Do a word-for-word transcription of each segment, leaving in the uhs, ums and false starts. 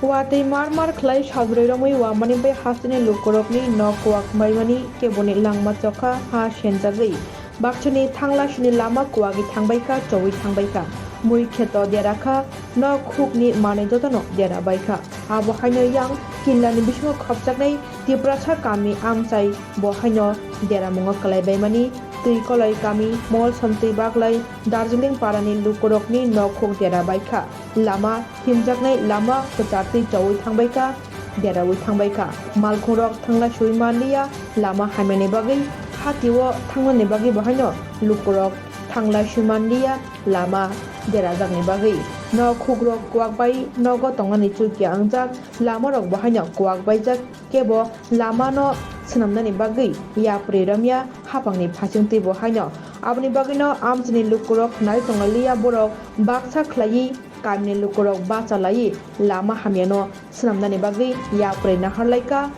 Watwi mar mar khlai sajwrwi romwi wamani bai hasteni lukurokni nok kuwak baimani keboni langma chokha ha senjagwi baksani thanglasini lama kuwagwi thangbaikha, chowi thangbaikha. Mui kheto derakha, nok hukni manwi jotono derabaikha. Abo haino yang killani bisingo khopjaknai Tiprasa kami amchai bo haino deramungo kwlaibaimani Twikoloi kami, Molsom twi baglai Darjeeling parani lukurokni nok huk derabaikha. Lama himjaknai lama kwchartwi chowi thangbaikha, derawi thangbaikha. Malkhungrok thangla sui manliya, lama hamyani bagwi hatio thangnani bagwi bo haino lukurok thangla sui manliya, lama derajakni bagwi. Nok hukrok kuwak bai nogo tongnani chukya wngjak, lamarok bo haino kuwak baijak, kebo lamano swnamnani bagwi yapri romya hapangni phasingtwi bo haino. Aboni bagwino amchini lukurok nai tonglailiya, borok baksa khlaiwi kamini lukurok bacha laiwi lama hamyano swnamnani bagwi yapri naharlaikha,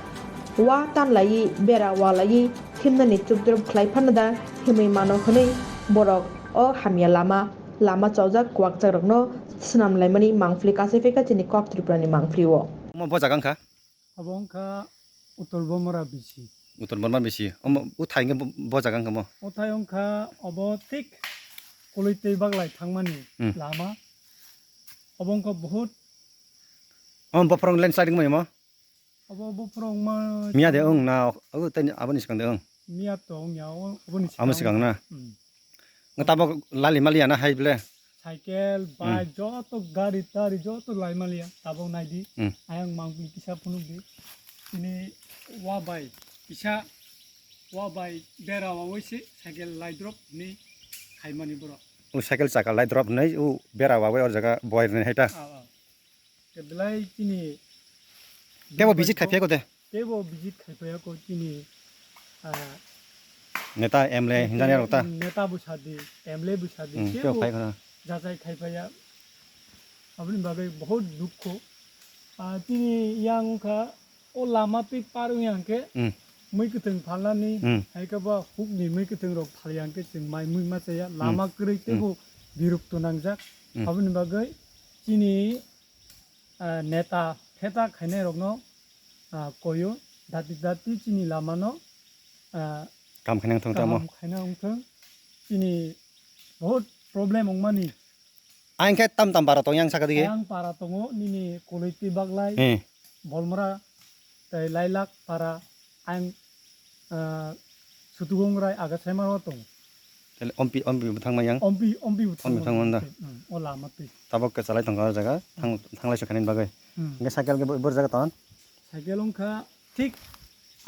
wa tanlaiwi bera walaiwi himnani chupdrup khlai phano da himwi mano hwnwi borok o hamya lama, lama chojak kwakchakrokno swnamlaimani mangpili kasai phaikha chini Kok Tripurani mangpili o. Omo bo jaga wngkha? Abo wngkha Uttor Bomora bisi. Uttor Bomora bisi. Omo uthai wngkha bo, bo jaga wngkha mo? Uthai wngkha obo thik Koloi tei Baglai thangmani Hmm. lama. Obo wngkha bahut. Omo bophorok landslide wngmani mo? Obo bophorok wngma Miya de wng na, o tei aboni swkang de wng? Miya to wngya, o-, oboni Amo swkang. Swkang na? Hmm. Nga tabok lali maliya na hai ble? Cycle, Hmm. bike, joto gari tari joto lai maliya. Tabok nai di. Hmm. Ayang mangpili kisa phunuk di. Ini wa bai kisa, wa bai bera wa wai se cycle lai drop ni khaimani borok. O cycle chaka lai drop nai o bera wa wai o jaga boy ni hai ta. Ah, ah. Ke belai chini Tebo visit khai phiyako de? Tebo visit khai phiyako chini, ah, Neta M L A hinjani rok ta? Neta bwsadi, M L A bwsadi, Hmm, tebo tebo khai khana. Jachai khai phaya. Aboni bagwi bahut dukho. Ah, chini yang wngkha o lama twi par wngya hwnkhe Hmm. mui kwthwng phalnani Hmm. hai khe ba hukni mui kwthwng rok phalya hwnkhe chwng mai mui ma chaya. Hmm. Lama kwrwi Hmm. tebo biruk to nangjak. Hmm. Aboni bagwi chini ah, neta pheta khainai rokno, ah, koyo, dati dati chini lamano, ah, Kam khainai wngthong tamo. Kaham khaina wngthong. Chini bahut problem wngmani. Ang khe tam tam para tong yang saka dige. Ang para tongo nini Koloi twi Baglai, Eh. Bolmora, tei Lailak para, ang, ah, Sutugong Rai Agasaima ro tong. Tele ompi, ompi bwthang ma yang? Ompi, ompi bwthang Ompi bwthang ma da? Hmm, o lama twi. Tabok ke chalai tong o jaga, thang, Hmm. thanglai se khanin bagwi. Hmm. Hingke cycle ke bor jaga ton? Cycle wngkha thik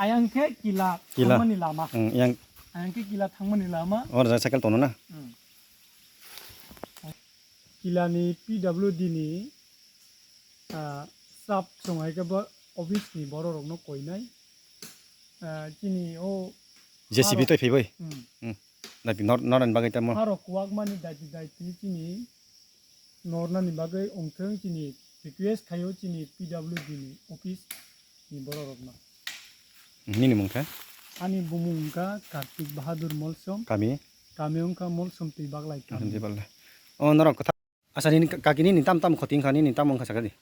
ayang khe kila Kila. Thangmani lama. Hmm, yang Ayang khe kila thangmani lama. Or jaga cycle tono na? Hmm. Kilani P W D ni, ah, sap song hai khe bo office ni borok rokno koinai. Ah, chini o J C B aro twi phaibai. Hmm. Hmm. Dati nor, nor bagwi tamo. Aro kuwak mani daiti daiti chini nornani bagwi wngthong chini request khaio chini P W D ni office ni borok rokno. Nini mung kha? Ani bumung wngkha Kartik Bahadur Molsom. Kami? Kami wngkha Molsom twi Baglai kami. Twi Baglai. O norok kwthar. Asa nini ka-, kaki nini tam tam khoti wngkha, nini tam wngkha sakadi.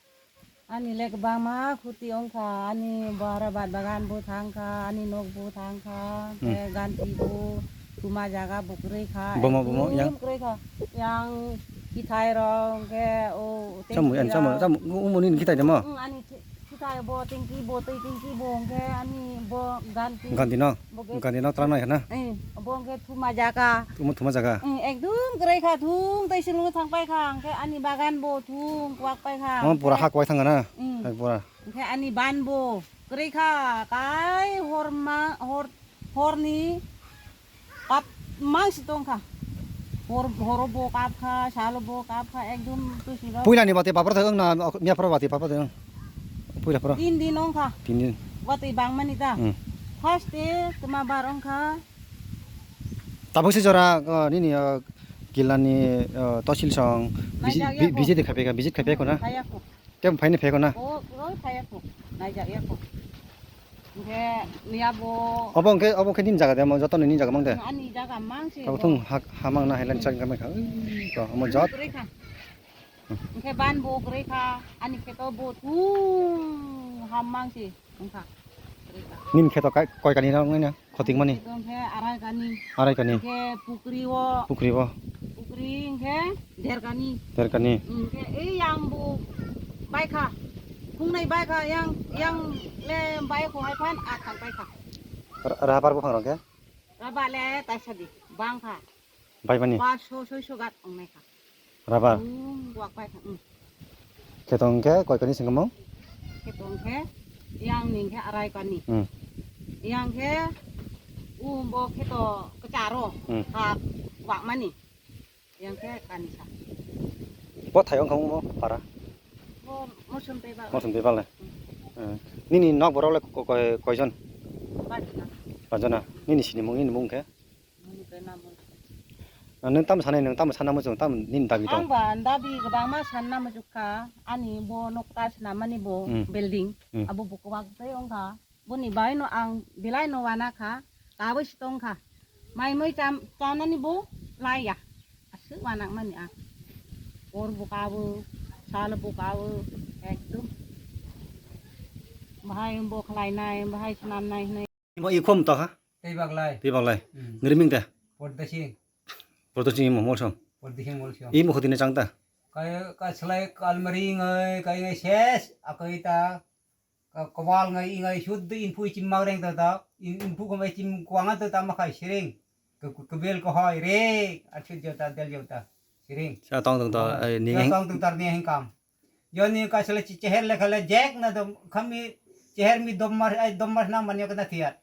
Ani le kwbangma khoti wngkha, ani bara bat bagan bo thangkha, ani nok bo thangkha, Hmm. khe ganti bo, tuma jaga bo kwrwi kha, Bomo, bomo, ekdum yang? Kwrwi kha. Yang kithai rok, khe o Samu, yang tengki samu, rok. Samu, u-, umuni kithai demo? Hmm, ani thi-, Kithai bo tengki bo twi tengki bo hwnkhe ani bo ganti. Ganti no? Bo ge- Ganti no tlangnai khana? Eh, bo hwnkhe thuma jaga. Thuma, thuma jaga? Eh, ekdum kwrwi kha, thung tei silung thang pai kha, hwnkhe ani bagan bo thung kwak pai kha. Oh, pura ha kwak thang na? Hmm. Hai pura. Hwnkhe ani ban bo kwrwi kha, kai hor ma, hor, horni Kap mang si tong kha. Hor, horo bo kap kha, salo bo kap kha, ekdom to siro. Puila ni bati papra thang na, miya pro bati papra thang. Puila pro. Tin din ong kha. Tin din. Bati bang mani ta. Hmm. First day tuma bar ong kha. Tabuk si jora, uh, nini, uh, kilani, uh, tosil song. Visit, Naijak ya vi-, ko. Visit khape ka, visit khape ko na. Kaya ko. Tei phaini phai ko na? O, o, phai ya kho. Naijak ya kho. Hwnkhe niya bo. Obo hwnkhe, obo hwnkhe nini jaga de, omo joto ni nini jaga mang de? Ani jaga mang se. Abo bo. Thung ha, ha mang na, hailan chang kamai kha. Hmm. To, omo jot. Kwrwi kha. Hwnkhe ban bo kwrwi kha, ani kheto bo tung ham mang si wngkha. Kwrwi kha. Nini kheto kai, koi kani na wngna? Khotik mani? Kheto hwnkhe arai kani. Arai kani. Hwnkhe pukri o. Pukri o. Pukri hwnkhe der kani. Der kani. Hwnkhe ei yang bo bai kha. Khungnai bai kha, yang, yang le bai kho hai phan a thang bai kha. Ra-, rabar buphang rok khe? Rabar le taisa di, bang kha. Bai mani? Paso soiso gat wngnai kha. Rabar? Hmm, wak bai kha, hmm. Kheto hwnkhe koi kani singkamo? Kheto hwnkhe yang ni hwnkhe arai kani. Hmm. Yang khe u bo kheto kwcharo Hmm. ha wak mani. Yang khe kani sa. Bo thai wngkha mo para? Bo mosum tei ba. Mosum tei ba le? Hmm. Eh, nini nok borok le ko-, ko-, koijon? Bajana. Bajana. Nini sinimung, nini mung khe? Nwng tamo sanai, nwng tamo sana muchung, tamo nini dabi tong? Ang ba dabi kwbangma sanna muchung kha, ani bo nokta swnam mani bo Hmm. building, Hmm. abo bo kwbang tei wng kha. Boni bai no ang belai no wana kha, kabui si tong kha. Mai mui cham, chanani bo lai ya, aswk wana mani ang. Hor bo kabo, sal bo kabo, ekdom. Bahai bo khlai nai, bahai swnam nai hwnwi. Imo i khom to ha? Tei baglai. Tei baglai. Hmm. Ngiriming te? Pordasing. Pordasing imo molsong. Pordasing molsong. Imo khotine chang ta? Kai, kai slai almari ngai, kai ngai ses, akai ta. Ka, kowal ngai, ngai sudde inphu chim magreng ta ta. In, inphu khamai chim kwanga ta ta makhai siring. Ke, ke, kebel ko hoi re, achut jota, del jota. Siring. Sa tong tong to, Ah, eh, ni ya heng- tong tong tar ni heng kam. Joni ka sele chi cheher le khale jek na dom, khami cheher mi dom mar, ai dom mar na man yok na thiat.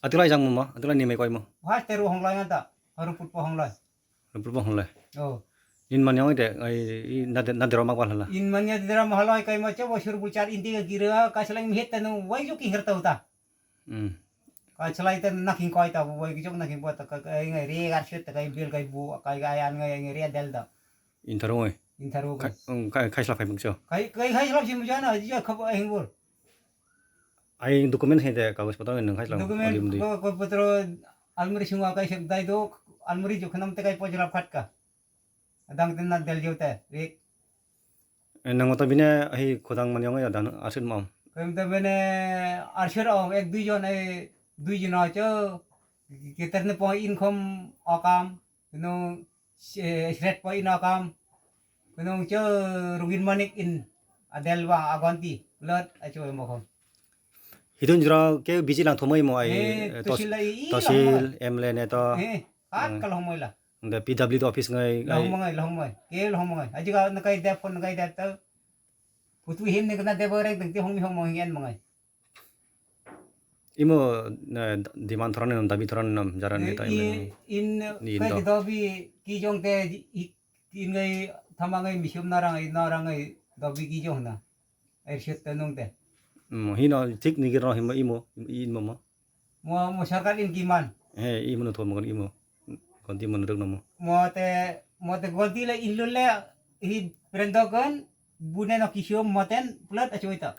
Atulai jang mo, atulai ni mai koi mo. Bhas teru honglai ngata, haru putpo honglai. Haru putpo honglai. Oh. In man yong ite, ai, i, na de, na dero mak wal hala. In man ya dera mahalai kai ma chebo sur bulchar indi ga gira, ka seleng mi hetta no, wai jo ki herta uta. Hmm. Ka selai ta naking koi ta, wai jo naking bo ta, ka, ka, ngai re gar shet ta, kai bil kai bu, kai ga yan ngai, ngai re del da. Intharung oi. Intharung Khai-, oi. um, khai-, khaisla khai bangso. Khai, kai khai lap sim jana, jo khabo ai hingul. Ai document hai de, kagoj potro nwng khaisla Document, oli mudi. Kagoj potro almari singo kai sek dai do, almari jo khanam te kai pojra phatka. Adang tin na del jo te, rik. Eh, nang oto bine ahi khodang mani ong ya dan arsir mam. Kami ta bine arsir ong, ek dui jon, eh, dui jon acho, keter ne po income okam, no, se-, sret po in okam, no, cho rungin manik in adel ba agonti, lot acho mokom. Hitun jura ke biji lang thomai mo ai, Eh, eh, tos-, tosil lai i tosil, lang mo. M L A neto. Eh, kat Hmm. kal homoi la. Ande P W D office ngai, Lahong ai. Mangai, lahong mangai. Ke lahong mangai. Aji ka nakai dep, phone nakai dep ta. Putu him ne kana dep rek dengti hong mi hong mangai en mangai. Imo, eh, demand thoran nam, dabi thoran nam, jara ne I, time i, ni. In, ni kai indo. Dobi ki jong te i, in ngai thama ngai misium narang ai, narang ai dobi ki jong na. Ai siat ta nung te. Hmm, hino thik ni giro himo imo, imo mo. Mo, mo sarkar in ki man. He, imo no thom imo. Konti mo no rok no mo. Mo te, mo te gonti le in lun le, hi prendo kon, bune no kisio moten, plat achoi ta.